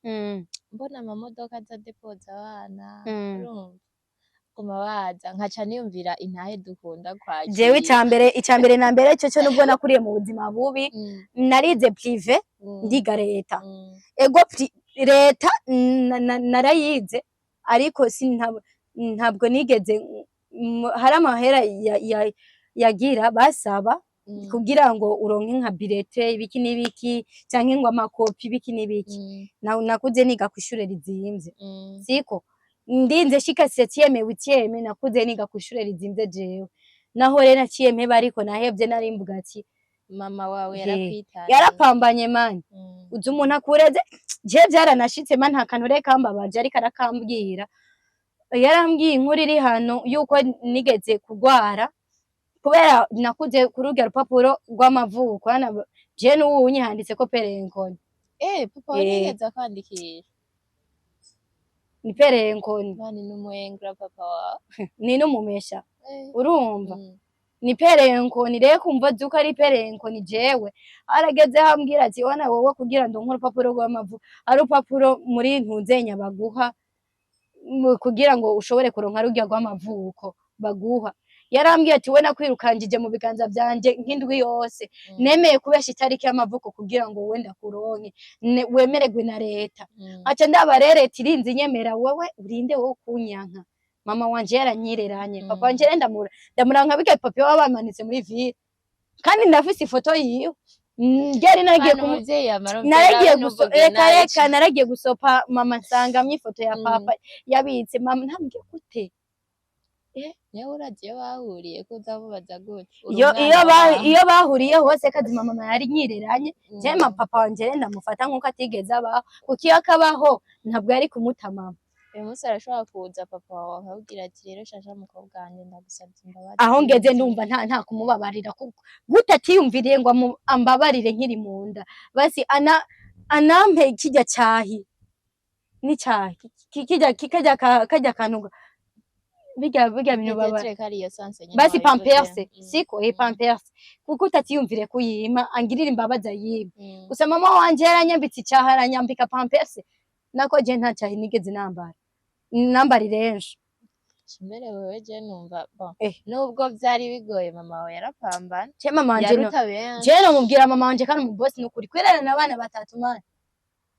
S2: mbona amamodoka aza depoza abana. Urumva guma baza, nkaca niyumvira intahe dukunda kwakira.
S1: Jewe icambere na mbere cyo nubwo nakuriye mu buzima bubi, narize privé, ndiga leta. Ego, leta narayize, ariko ntabwo nigeze hari amahera yagira basaba kugira ngo uronke nka bulletin, ibiki n'ibiki, canke ngo amakopi, ibiki n'ibiki. Nakuze niga kw'ishure rizimvye. Siko ndinze shika septième, huitième, nakuze niga kw'ishure rizimvye jewe. Naho rero naciye mpeba, ariko nahevye nari mvuga ati
S2: Mama wawe
S1: He,
S2: yarakwitaye.
S1: Yarapambanye mani. Uzi umuntu akureze, je vyaranashitse man, nta kantu rero kambabaje, ariko arakambwira. Yarambwiye inkuru iri hano yuko nigeze kugwara, kubera nakuze kuri urya rupapuro rw'amavuko hano, je n'ubu handitseko perenkoni.
S2: Papa wawe
S1: Eh.
S2: ntiyigeze akwandikisha?
S1: Ni perenkoni.
S2: Mani, n'umwengra papa wawe.
S1: Ni n'umumesha. Urumva, ni perenkoni. Rero kumva zuko ari perenkoni, jewe arageze ambwira ati wana wowe, kugira ndonke urupapuro rw'amavuko, ari urupapuro muri ntuzenya baguha kugira ngo ushobore kuronka rurya rw'amavuko baguha. Yarambwiye ati we nakwirukanjije mu biganza vyanje nk'indwi yose, nemeye kubesha itariki y'amavuko kugira ngo wowe ndakuronke, wemererwe na leta. Aca ndaba rero leta irinze inyemera, wewe urinde wowe kunyanka. Mama wanje yaranyireranye. Papa wanje rero ndamura nka birya papa baba bamanitse muri ville, kandi ndafise ifoto yiwe. Ryari nagiye
S2: Mana, umuvyeyi yamara
S1: naragiye
S2: umuvyeyi
S1: guso
S2: ntuvuge
S1: reka
S2: nabi.
S1: Reka, naragiye gusopa mama, nsangamwo ifoto ya papa yabitse. Mama ntambwiye gute?
S2: Niwe urazi iyo bahuriye ko uzamubaza gute? Uri
S1: Iyo
S2: umwana
S1: iyo
S2: wawe.
S1: Iyo bahuriye hose kazima, mama yari nyireranye. Je ma papa wanje rero ndamufata nkuko atigeze abaho, kuko iyo akabaho ntabwo yari kumuta mama.
S2: Uyu munsi arashobora kuza papa wawe akakubwira ati: "Rero shasha mukobwa wanje, ndagusavye imbabazi."
S1: Aho ngeze ndumva nta kumubabarira, kuko gute atiyumviriye ngo ambabarire nkiri mu nda, basi ana anampe kirya cahi n'icahi kirya kirya karya kantu birya bintu baba
S2: Peut-être ko ari iyo sens nyene
S1: basi
S2: wabivuze.
S1: Pampers. Siko pampers, kuko utatiyumvire kuyima angirira imbabazi ayimpe. Gusa mama wanje yaranyambitse icaha, aranyambika pampers, nako je nta cahi nigeze nambara, nambara irenje.
S2: Mbere wewe je numva bon, nubwo vyari bigoye, mama wawe yarapambana.
S1: Je mama wanje no
S2: Yaruta benshi.
S1: Je nomubwira mama wanje kandi umubosi nukuri kwererana abana batatu mana,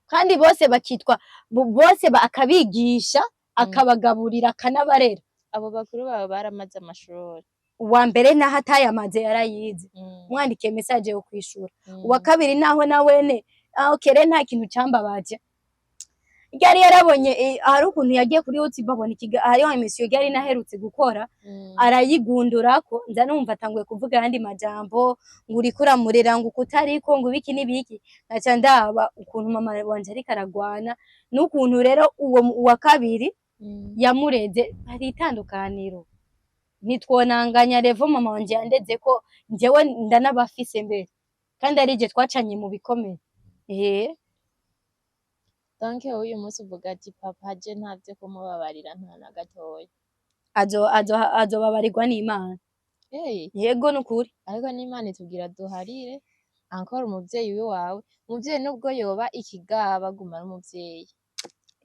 S1: kandi bose bakitwa bose akabigisha, akabagaburira, akanabarera.
S2: Abo bakuru bawe baramaze amashuri?
S1: Uwa mbere naho atayamaze yarayize, mwandikiye message yo kwishura. Uwa kabiri naho nawene, okay, rero nta kintu cambabaje, yari yarabonye hari ukuntu yagiye kuri YouTube abona hariho émission yari naherutse gukora, arayigundurako, nza numva atanguye kuvuga ayandi majambo ngo uriko uramurera, ngo uko utariko, ngo ibiki n'ibiki. Nkaca ndaba ukuntu mama wanje ariko aragwana n'ukuntu rero uwo uwa kabiri yamureze, hari itandukaniro, ntitwonanganya level mama wanje yandeze ko njyewe ndanabafise mbere, kandi ari je twacanye mu bikomeye.
S2: Donc uyu munsi uvuga ati papa je ntavyo kumubabarira, nta na gatoya.
S1: Azo azo azobabarirwa n'Imana.
S2: Hey.
S1: Yego, nukuri.
S2: Ariko n'Imana itubwira duharire encore umuvyeyi wiwawe, umuvyeyi nubwo yoba ikigaba aguma ari umuvyeyi.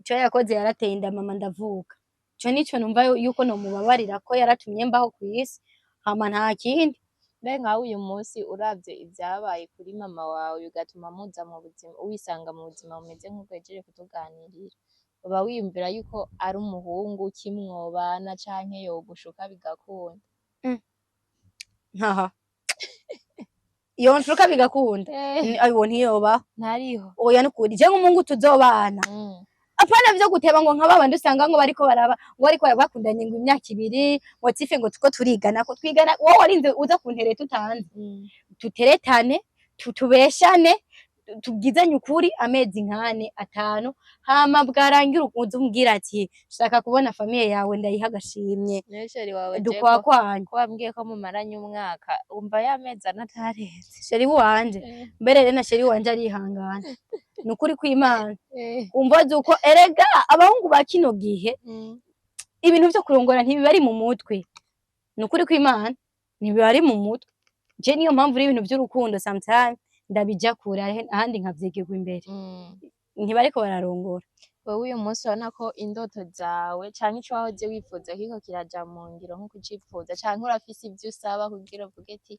S1: Ico yakoze, yarateye inda mama ndavuka, ico nico numva yuko nomubabarira, ko yaratumye mbaho kw'isi, hama nta kindi.
S2: Mbe nkawe uyu munsi uravye ivyabaye kuri mama wawe bigatuma muza mu buzima, wisanga mu buzima bumeze nk'ubwo uhejeje kutuganirira, uba wiyumvira yuko ari umuhungu kimwobana canke yogushuka bigakunda?
S1: Ntaha yonshuka bigakunda. Ayo ntiyobaho.
S2: Ntariho.
S1: Oya, nukuri, je nk'umuhungu tuzobana, apana vyo guteba ngo nka babandi usanga ngo bariko baraba ngo bariko bakundanye ngo imyaka 2, ngo tife ngo tuko turigana, ko twigana wowe warinze uza kuntereta utanze. Tuteretane, tubeshane, tubwizanye ukuri amezi nkane 5, hama bwarangira uza umbwira ati shaka kubona famille yawe, ndayiha agashimye.
S2: Niyo chéri wawe je ko
S1: Dukwakwanya.
S2: ko wambwiye ko mumaranye umwaka, wumva y'amezi 4 atarenze?
S1: Chéri wanje, mbere rero na chéri wanje arihangana, ni ukuri kw'Imana. Umva uko erega abahungu ba kino gihe, ibintu vyo kurongora ntibibari mu mutwe, ni ukuri kw'Imana, ntibibari mu mutwe. Je niyo mpamvu uri ibintu vy'urukundo sometime ndabija kure, ahandi nkavyigirwa imbere. Ntibariko bararongora.
S2: Wewe uyu munsi urabona ko indoto zawe canke ico wahoze wifuza kiriko kiraja mu ngiro nk'uko ucipfuza, canke urafise ivyo usaba kugira uvuge ati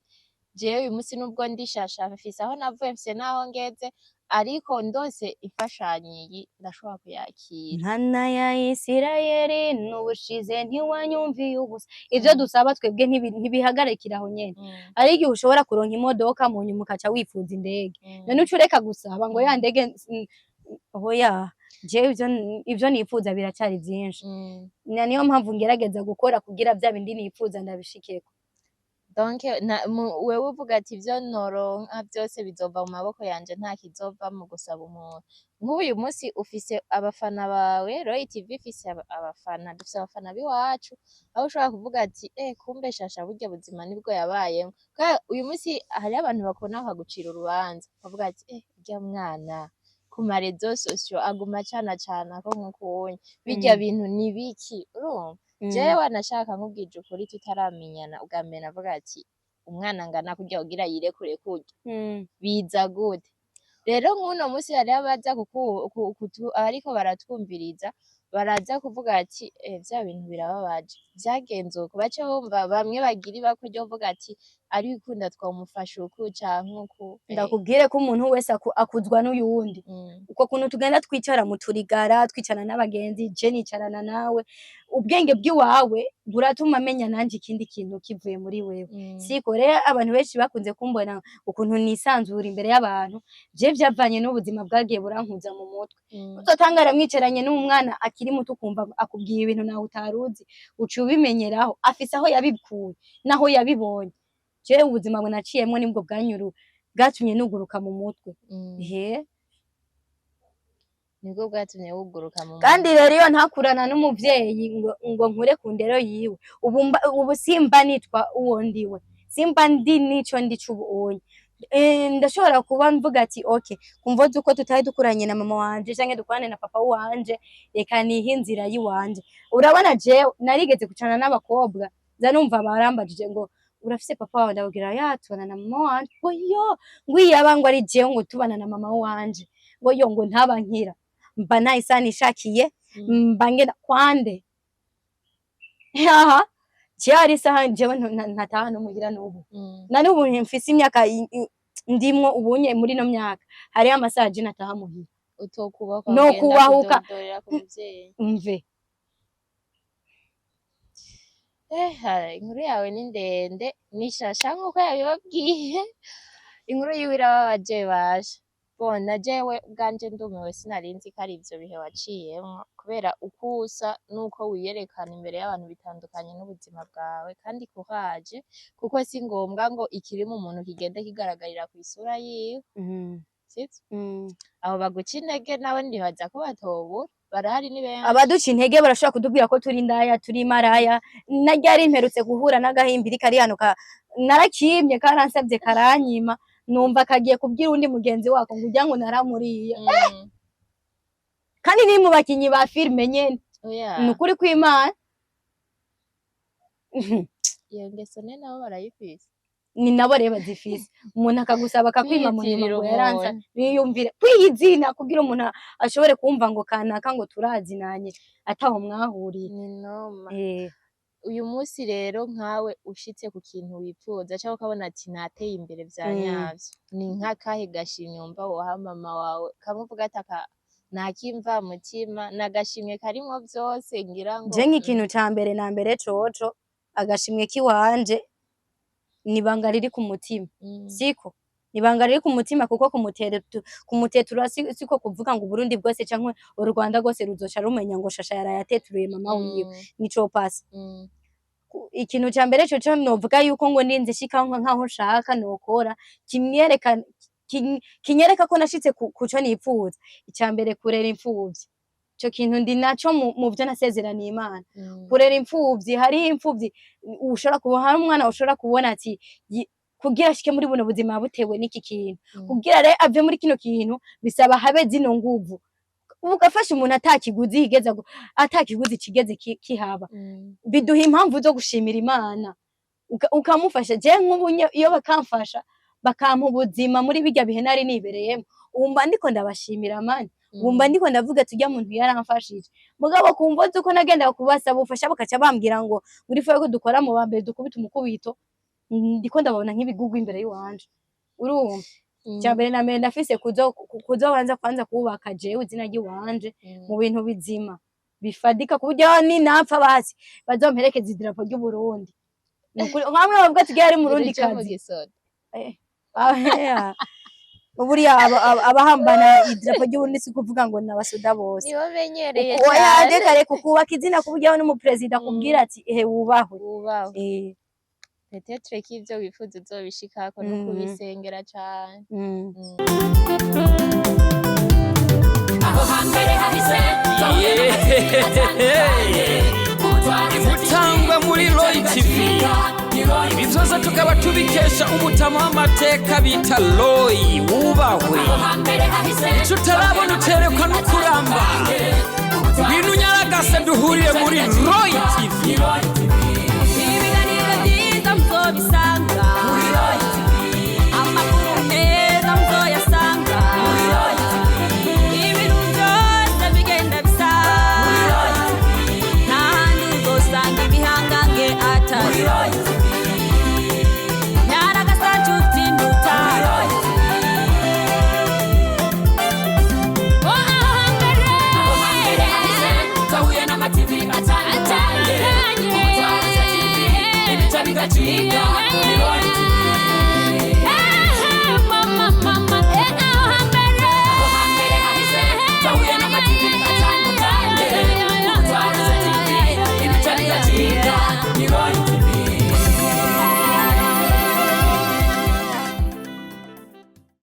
S2: jewe uyu munsi nubwo ndi shasha, mfise aho navuye, mfise n'aho ngeze, ariko ndose imfashanyo iyi ndashobora kuyakira?
S1: Mana ya Isirayeli, n'ubushize ntiwanyumviye ubusa. Ivyo dusaba twebwe ntibihagarikira aho nyene. Hari igihe ushobora kuronka imodoka, mu nyuma ukaca wifuza indege. None uca ureka gusaba ngo ya ndege oya, jewe ivyo nifuza biracari vyinshi. Na niyo mpamvu ngerageza gukora kugira vya bindi nifuza ndabishikeko.
S2: Donc wewe uvuga ati ivyo noronka vyose bizova mu maboko yanje, nta kizova mu gusaba umuntu. Nk'ubu uyu munsi ufise abafana bawe, Roy TV ifise abafana, dufise abafana b'iwacu, aho ushobora kuvuga ati eh kumbe shasha burya buzima nibwo yabayemwo. Kubera uyu munsi hariho abantu bakubona bakagucira urubanza, bakavuga ati eh urya mwana ku ma réseaux sociaux aguma acana canako nk'ukunye, birya bintu ni biki? Urumva? Jewe wanashaka nkubwije ukuri, tutaramenyana ubwa mbere, navuga ati umwana angana kurya kugira yirekure kurya biza gute? Rero nk'uno munsi hariho abaza abariko baratwumviriza baraza kuvuga ati eh vya bintu birababaje vyagenze uku, bace bumva bamwe bagira ibakwe ryo kuvuga ati ari bikunda twomufasha uku canke uku.
S1: Ndakubwire ko umuntu wese akuzwa n'uyundi. Uko kuntu tugenda twicara mu turigara, twicarana n'abagenzi, je nicarana nawe, ubwenge bw'iwawe buratuma menya nanje ikindi kintu kivuye muri wewe. Siko rero abantu benshi bakunze kumbona ukuntu nisanzura imbere y'abantu, je vyavanye n'ubuzima bwagiye burankuza mu mutwe. Uzotangara mwicaranye n'umwana akiri muto, ukumva akubwiye ibintu nawe utaruzi, uca ubimenyeraho, afise aho yabikuye naho yabibonye. Jewe ubuzima naciyemwo nibwo bwanyuru bwatumye nuguruka mu mutwe. He.
S2: Nibwo bwatumye wuguruka mu
S1: Kandi rero iyo ntakurana n'umuvyeyi ngo nkure ku ndero yiwe, ubu simba nitwa uwo ndiwe, simba ndi nico ndi c'ubu unye. Ndashobora kuba mvuga ati okay, kumvo zuko tutari dukuranye na mama wanje canke dukorane na papa wanje, reka nihe inzira yiwanje. Urabona, jewe narigeze kucana n'abakobwa, za numva barambajije ngo urafise papa wawe? Ndababwira ya, tubana na mama wanje. Ngo yo, ngo iyaba ngo ari jewe ngo tubana na mama wanje, ngo yo, ngo ntaba nkira mba nahisa nishakiye, mba ngenda kwande. Aha jewe ari isaha jewe ntataha no muhira n'ubu, na n'ubu mfise imyaka ndimwo ubunye. Muri no myaka hariho amasaha je nataha muhira.
S2: Utokubaka
S1: No
S2: ugenda
S1: kubahuka.
S2: Kudodorera ku muvyeyi.
S1: Umve.
S2: Inkuru yawe ni ndende, ni shasha nkuko yabibabwiye. Inkuru yiwe irababaje basha. Bon, na jewe ubwanje ndumiwe, sinari nzi ko ari ivyo bihe waciyemwo, kubera uko usa n'uko wiyerekana imbere y'abantu bitandukanye n'ubuzima bwawe. Kandi courage, kuko si ngombwa ngo ikiri mu muntu kigende kigaragarira kw'isura yiwe, sivyo? Abo baguca intege nawe nibaza ko batobura, barahari ni benshi.
S1: Abaduca intege barashobora kutubwira ko turi indaya, turi maraya. Na ryari mperutse guhura n'agahimbiri kari hano ka narakimye, karansabye karanyima, numva kagiye kubwira undi mugenzi wako ngo ujya ngo naramuriye. Kandi ni mu bakinyi ba filime nyene.
S2: Oya.
S1: Ni ukuri kw'Imana.
S2: Iyo ngeso ne nabo barayifise.
S1: Ni nabo rero bazifise, umuntu akagusaba akakwima, mu nyuma
S2: Kwiyitirira
S1: ngo yaransa.
S2: umuntu.
S1: Biyumvire kwiyizina kugira umuntu ashobore kumva ngo kanaka ngo turazinanye ataho mwahuriye.
S2: Ni noma.
S1: Eh.
S2: Uyu munsi rero nkawe ushitse ku kintu wipfuza canke ukabona ati nateye imbere vya nyavyo, ni nk'akahe gashimwe wumva woha mama wawe, kamwe uvuga ati aka nakimva mutima, ni agashimwe karimwo vyose ngira ngo?
S1: Je nk'ikintu ca mbere na mbere coco, agashimwe kiwanje nibanga riri ku mutima. Siko nibanga riri ku mutima, kuko kumutetura siko kuvuga ngo Uburundi bwose canke u Rwanda rwose ruzoca rumenya ngo Shasha yaraye ateturuye mama wiwe. Nico pasa. Ikintu ca mbere coco novuga yuko ngo ninze shika nkaho nshaka nokora kimwereka kinyereka ko nashitse kuco nipfuza, ica mbere kurera imfuvyi. Ico kintu ndi naco mu vyo nasezeraniye Imana. Kurera imfuvyi, hariho imfuvyi ushobora kubona, hari umwana ushobora kubona ati kugira ashike muri buno buzima butewe n'iki kintu, kugira rero ave muri kino kintu bisaba habe zino nguvu, ugafasha umuntu atakiguzi higeze atakiguzi kigeze kihaba. Biduha impamvu zo gushimira Imana. Ukamufasha. Je nk'ubu iyo bakamfasha bakampa ubuzima muri birya bihe nari nibereyemo, ubu mba ndiko ndabashimira mani, ubu mba ndiko ndavuga ati urya muntu yaramfashije. Mugabo kumva uko nagenda kubasaba ubufasha bakaca bambwira ngo muri ko dukora mu ba mbere dukubita umukubito, ndiko ndababona nk'ibigugu imbere y'iwanje, urumva? Icya mbere na mbere ndafise kuzobanza kwanza kubaka jewe izina ry'iwanje mu bintu bizima bifadika, ku buryo ninapfa basi bazomperekeza idarapo ry'Uburundi. Nukuri nkamwe bavuga ati ari murundi
S2: Uje mu
S1: kazi.
S2: gisoda.
S1: Buriya abahambana idarapo ry'Uburundi si kuvuga ngo ni abasoda bose.
S2: Nibo menyereye
S1: Oya.
S2: cane.
S1: Reka reka, ukubaka izina ku buryo n'umuperezida akubwira ati ehe, wubahwe.
S2: Wubahwe.
S1: Eh.
S2: Peut-être ko ivyo wifuza uzobishikako no kubisengera cane.
S3: Aho hambere hahise twahuye n'amateka.
S4: Imutangwa muri Roy TV, ibi byose tukaba tubikesha umutama w'amateka bita Roy, wubahwe.
S3: Aho hambere hahise.
S4: Icyo utarabona uterekwa no kuramba. Ngwino unyaragase duhurire muri Roy TV.
S3: Ibiganiro byiza muzobisanga, amakuru meza muzoyasanga, ibintu byose bigenda bisa, nta handi uzosanga ibihangange atari nyaragasa nshuti ndutaro.
S5: Aho hambere hahise twahuye n'amativi atandukanye, Umutwariza TV, ibica bigacika.